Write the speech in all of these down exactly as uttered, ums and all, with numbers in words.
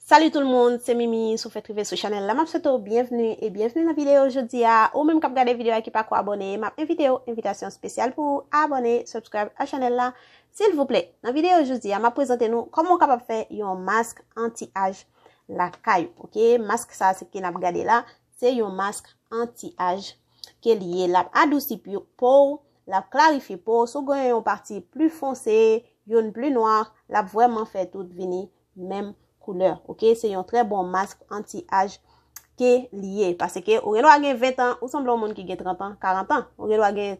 Salut tout le monde, se Mimi, si w fèk rive sou chanèl la, m ap swete w byenvni e byenvni nan videyo jodi a. Ou menm k ap gade videyo a ki pako abòne, m ap envite w, envitasyon espesyal pou w abòne, subscribe a chanèl la, silvouplè. Nan videyo jodi a, m ap prezante nou kòman w kapab fè yon mask anti-aj lakay ou, oke? Mask sa a se ke n ap gade la, se yon mask anti-aj ke li ye. L ap adousi pi-, po w, l ap klarifye po w. Si w gen yon pati pli fonse, youn pli nwa, l ap vrèman fè tout vini menm koulè, oke? Se yon trè bon mask anti-aj ke li ye. Paske ou gen dwa gen ven tan, ou sanble yon moun ki gen trant an, karant an. Ou gen dwa gen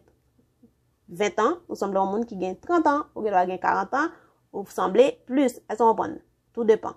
ven tan, ou sanble yon moun ki gen trant an, ou gen dwa gen karant an, ou sanble plis. Èske w konprann? Tou depan.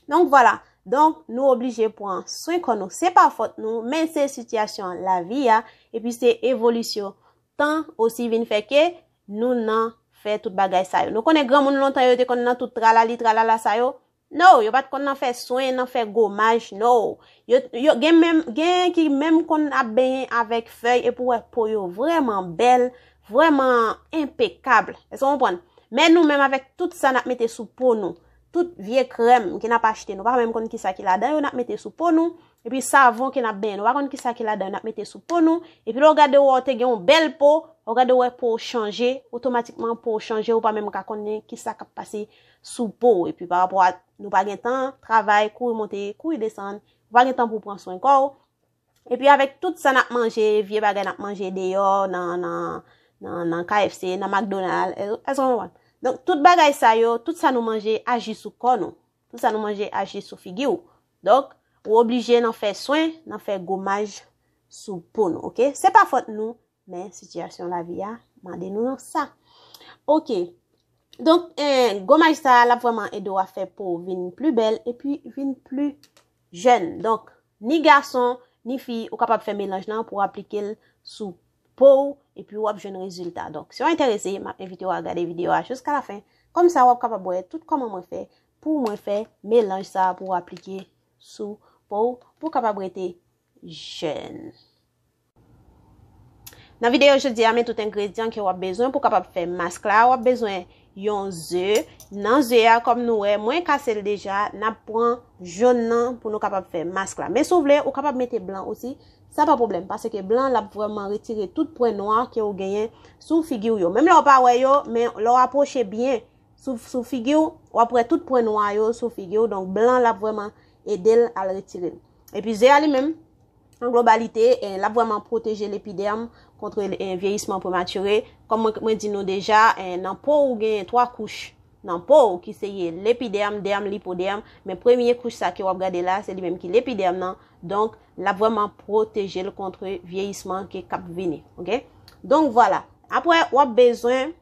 Donk, vwala. Donk, nou oblije pran swen kò nou. Se pa fòt nou, men se sitiyasyon lavi a, epi se evolisyon tan osi vin fè ke nou nan fè tout bagay sa yo. Nou konnen granmoun lontan yo te konn nan tout tralali, tralala sa yo. No, yo pa t konn nan fè swen, nan fè gomaj, no. Yo, yo gen menm, gen ki menm konn ap benyen avèk fèy, epi w wè po yo vrèman bèl, vrèman enpekab. Èske w konprann? Men nou menm avèk tout sa n ap mete sou po nou, tout vye krèm ke n ap achte, nou pa menm konn kisa ki ladan yo, n ap mete sou po nou, epi savon ke n ap benyen, nou pa konn kisa ki ladan yo, n ap mete sou po nou, epi lè w gade w wè w te gen yon bèl po, lè w gade w wè po w chanje, otomatikman po w chanje, ou pa menm ka konnen kisa k ap pase sou po w, epi pa rapò a nou pa gen tan, travay, kouri monte, kouri desann, ou pa gen tan pou w pran swen kò w, epi avèk tout sa n ap manje, vye bagay n ap manje deyò, nan, nan, nan, nan K F C, nan McDonald, èske w konprann? Donk, tout bagay sa yo, tout sa nou manje aji sou kò nou. Tout sa nou manje aji sou figi w. Donk, ou oblije nan fè swen, nan fè gomaj sou po nou, oke? Se pa fòt nou, men sitiyasyon lavi a mande nou sa. Oke. Donk, eh, gomaj sa a, l ap vrèman ede w a fè po w vin pli bèl epi vin pli jèn. Donk, ni gason, ni fi, ou kapab fè melanj lan pou w aplike l sou po w, epi w ap jwenn rezilta. Donk, si w enterese, m ap envite w a gade videyo a jiska lafen. Kòmsa, w ap kapab wè tout kòman mwen fè pou mwen fè melanj sa a pou w aplike sou po w, pou w kapab rete jèn. Nan videyo jodi a, men tout engredyan ke w ap bezwen pou w kapab fè mask la. W ap bezwen yon ze. Nan ze a, kòm nou wè, mwen kase l deja. N ap pran jòn nan pou nou kapab fè mask la. Men si w vle, ou kapab mete blan osi. Sa pa pwoblèm, paske blan l ap vrèman retire tout pwen nwa ke w genyen sou figi w yo. Menm lè w pa wè yo, men lè w apwoche byen sou, sou figi w, w ap wè tout pwen nwa yo sou figi w. Donk, blan l ap vrèman ede l al retire l. Epi ze a li menm, an globalite, eh, l ap vrèman pwoteje lepidèm kont, eh, vyeyisman prematire. Kòm mwen, mwen di nou deja, eh, nan po w ou gen twa kouch nan po w ki se ye lepidèm, dèm, lipodèm, men premye kouch sa ke w ap gade la, se li menm ki lepidèm nan. Donk, l ap vrèman pwoteje l kont vyeyisman ke k ap vini, oke? Donk, vwala. Apre, w ap bezwen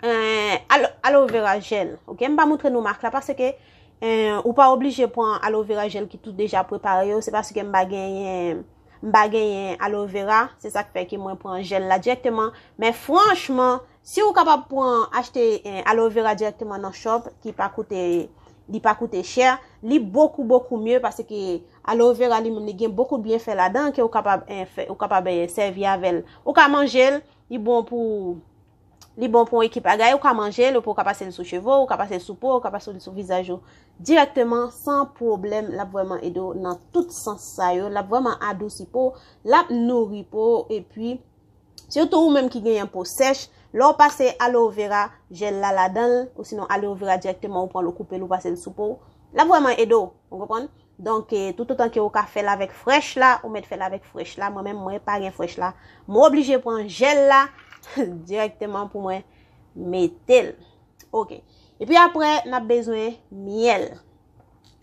eh, alo-, aloe vera jèl. Oke, m pa montre nou mak la paske, eh, ou pa oblije pran aloe vera jèl ki tout deja prepare yo. Se paske m pa genyen, m pa genyen aloe vera, se sa k fè ke mwen pran jèl la dirèkteman. Men franchman, si ou kapab pran, achte, eh, aloe vera dirèkteman nan shop, ki pa koute, li pa koute chè, li bokou, bokou mye paske aloe vera li menm li gen bokou byenfè ladan ke ou kapab, eh, fè, ou kapab, eh, sèvi avè l. Ou ka manje l, li bon pou Li bon pou yon ekip bagay, ou ka manje l, epi ou ka pase l sou cheve w, ou ka pase l sou po, ou ka pase l sou vizaj ou dirèkteman, san pwoblèm. L ap vrèman ede w nan tout sans sa yo. L ap vrèman adousi po, l ap nouri po, epi sitou ou menm ki genyen po sèch, lè w pase aloe vera jèl la ladan l, osinon aloe vera dirèkteman ou pran l ou koupe l ou pase l sou po, l ap vrèman ede w, ou konprann? Donk, eh, toutotan ke ou ka fè l avèk frèch la, ou mèt fè l avèk frèch la. Mwen menm, mwen pa gen frèch la. Mwen oblije pran jèl la dirèkteman pou mwen mete l. Oke. Epi apre, n ap bezwen myèl.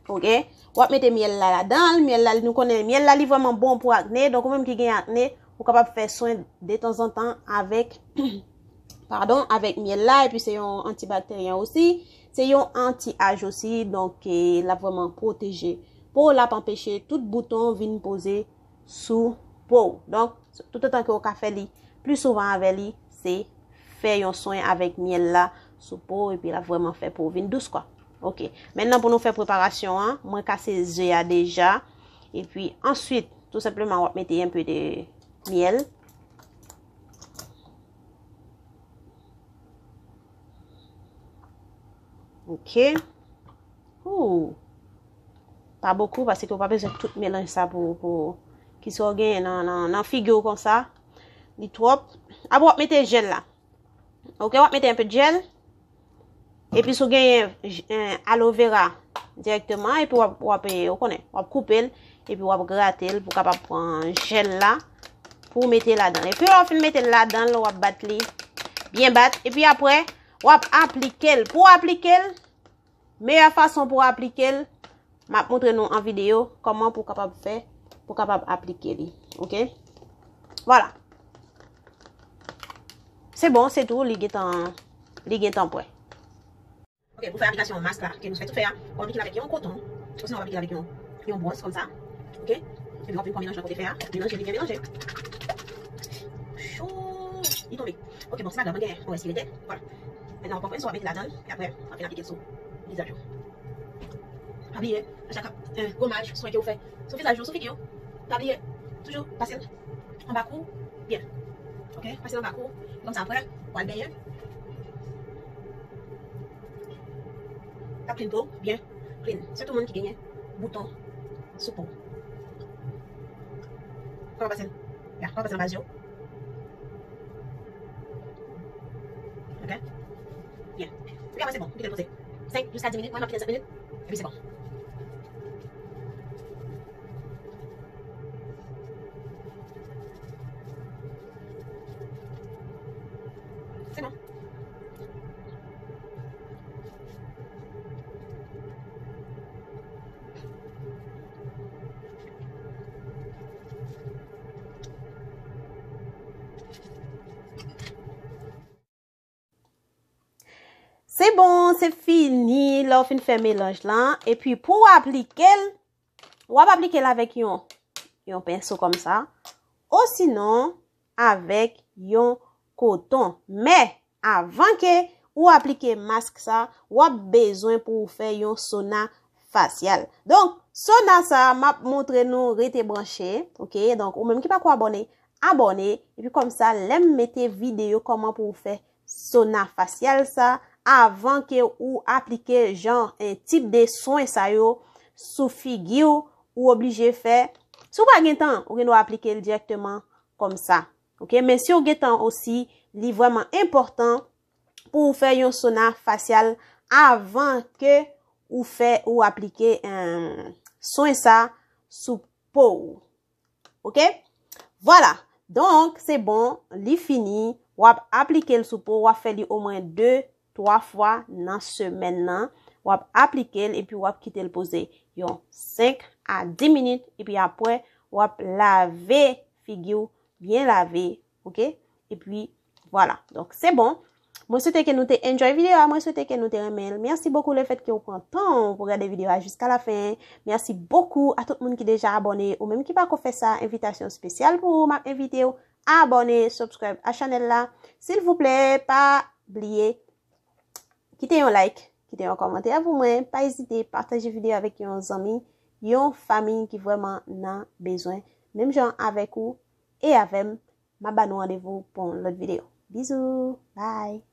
Oke. W ap mete myèl la ladan l. Myèl la, nou konnen myèl la, li vrèman bon pou akne. Donk, ou menm ki gen akne, ou kapab fè swen detanzantan avèk padon, avèk myèl la, epi se yon antibakteryen osi, se yon anti-aj osi, donk, eh, l ap vrèman pwoteje po w, l ap anpeche tout bouton vin poze sou po w. Donk, toutotan ke w ka fè li pli souvan avè li, se fè yon swen avèk myèl la sou po w, epi l ap vrèman fè po w vin dous, kwa. Oke. Mentnan, pou nou fè preparasyon an, mwen kase ze a deja, epi answit, tou senpleman, w ap mete enpe de myèl. Ok. Ooh. Pa bokou, paske w pa bezwen tout melanj sa pou, pou ki sa w genyen nan, nan, nan figi w konsa. Li twòp. Apre w ap mete jèl la. Ok, w ap mete enpe jèl. Epi si w genyen j- eh, aloe vera dirèkteman, epi w ap, w ap, eh, ou konnen, w ap koupe l, epi w ap grate l pou w kapab pran jèl la, pou w mete ladan l. Epi lè w fin mete l ladan l, w ap bat li, byen bat. Epi apre, w ap aplike l. Pou w aplike l, meyè fason pou w aplike l, m ap montre nou an videyo kòman pou w kapab fè, pou w kapab aplike li. Ok? Vwala. Se bon, se tou, li gentan, li gentan prè. Ok, pou fè aplikasyon mask la, ke nou fè tout fè a, w aplike l avèk yon koton, osinon w aplike l avèk yon, yon bwòs konsa. Ok? Epi w ap vin pran melanj lan kote fè a, melanje li byen melanje. Chou! Li tonbe. Ok, bon, se pa grav, mwen gen yon rès ki rete. Vwala. Mentnan, w ap pran pwen sa w ap mete ladan l, e apre, w ap vin aplike l sou vizaj ou. Pa bliye, a chak, eh, gomaj, swen ke w fè sou vizaj ou, sou figi w, pa bliye, toujou pase l anba kou, byen. Ok, pase l anba kou, konsa apre, w al benyen. Ap clean po w, byen clean. Sitou moun ki genyen bouton sou po. Kòman w pase l? Ya, kòman w pase l anba zye w? Ok? Byen. Epi apre se bon, ou kite l poze. Senk jiska dis minit, mwen m ap kite l senk minit, epi se bon. Se bon. Se bon, se fini. Lè w fin fè melanj lan, epi pou w aplike l, w ap aplike l avèk yon, yon penso konsa, osinon avèk yon koton. Men, avan ke ou aplike mask sa, w ap bezwen pou w fè yon sona fasyal. Donk, sona sa, m ap montre nou, rete branche, ok? Donk, ou menm ki pako abòne, abòne, epi konsa, lè m mete videyo kòman pou w fè sona fasyal sa, avan ke ou aplike jan, eh, tip de swen sa yo sou figi w, ou oblije fè. Si w pa gen tan, ou gen dwa aplike l dirèkteman konsa. Ok? Men si w gen tan osi, li vrèman enpòtan pou w fè yon sona fasyal avan ke ou fè, ou aplike, eh, swen sa sou po w. Ok? Vwala. Donk, se bon, li fini. W ap aplike l sou po, w ap fè li omwen de, twa fwa nan semèn nan. W ap aplike l epi w ap kite l poze yon senk a dis minit. Epi apre, w ap lave figi w, byen lave. Ok? Epi, vwala. Donk, se bon. Mwen swete ke nou te enjoy videyo a, mwen swete ke nou te renmen l. Mèsi bokou lefèt ke w pran tan w pou gade videyo a jiska la fen. Mèsi bokou a tout moun ki deja abòne. Ou menm ki pako fè sa, envitasyon espesyal pou ou, m ap envite w abòne, subscribe a chanèl la. Silvouplè, pa bliye kite yon like, kite yon kòmantè pou mwen. Pa ezite pataje videyo avèk yon zanmi, yon fanmi ki vrèman nan bezwen, menm jan avèk ou e avè m. M ap ba nou randevou pou yon lòt videyo. Bizou, bye.